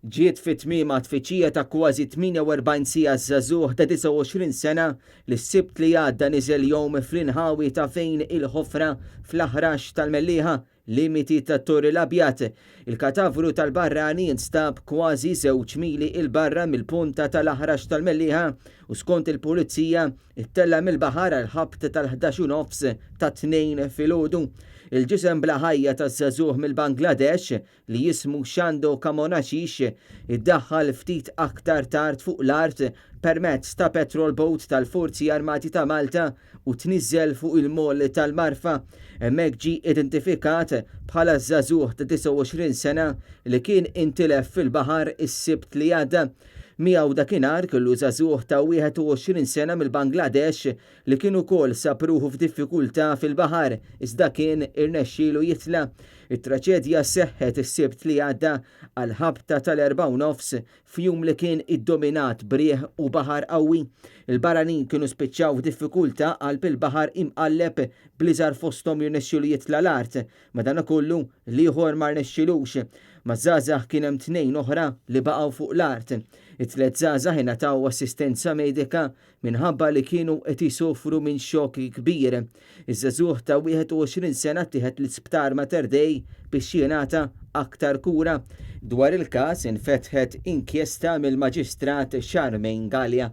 Ġiet fi tmiemha tfittxija ta' kważi 48 siegħa żagħżugħ ta' 29 sena li s-Sibt li għadda niżel jgħum fl-inħawi ta' fejn il-ħofra fl-Aħrax tal-Mellieħa, limiti tat-Torri l-Abjad. Il-katavru tal-barrani nstab kważi żewġ mili 'il barra mill-punta tal-Aħrax tal-Mellieħa u skont il-Pulizija ttella' mill-baħar għall-ħabta tal-11 u nofs tat-Tnejn filgħodu. Il-ġisem bla ħajja taż-żagħżugħ mill-Bangladesh li jismu Shando Kamonashish, iddaħħal ftit aktar tard fuq l-art permezz ta' patrol boat tal-Forzi Armati ta' Malta u tniżżel fuq il-moll tal-Marfa. Hemmhekk ġie identifikat bħala żagħżugħ ta' 29 sena li kien intilef fil-baħar is-Sibt li għadda. Miegħu dakinhar kellu żagħżugħ ta' 21 sena mill-Bangladesh li kien ukoll sab ruħu f'diffikultà fil-baħar iżda kien irnexxielu jitla'. It-traċedja seħħet is-Sibt li għadda għall-ħabta tal-erbgħa u nofs f'jum li kien iddominat b'riħ u baħar qawwi. Il-barranin kienu spiċċaw f'diffikultà qalb il-baħar imqalleb bl-iżgħar fosthom jirnexxielu jitla' l-art. Madankollu, l-ieħor ma rnexxilux. Maż-żgħażagħ kien hemm tnejn oħra li baqgħu fuq l-art. It-tliet żgħażagħ ingħataw assistenza medika minħabba li kienu qed isofru minn xokk kbir. Iż-żagħżugħ ta' 21 sena ttieħed l-Isptar Mater Dei biex jingħata aktar kura. Dwar il-każ infetħet inkjesta mill-Maġistrat Charmaine Galea.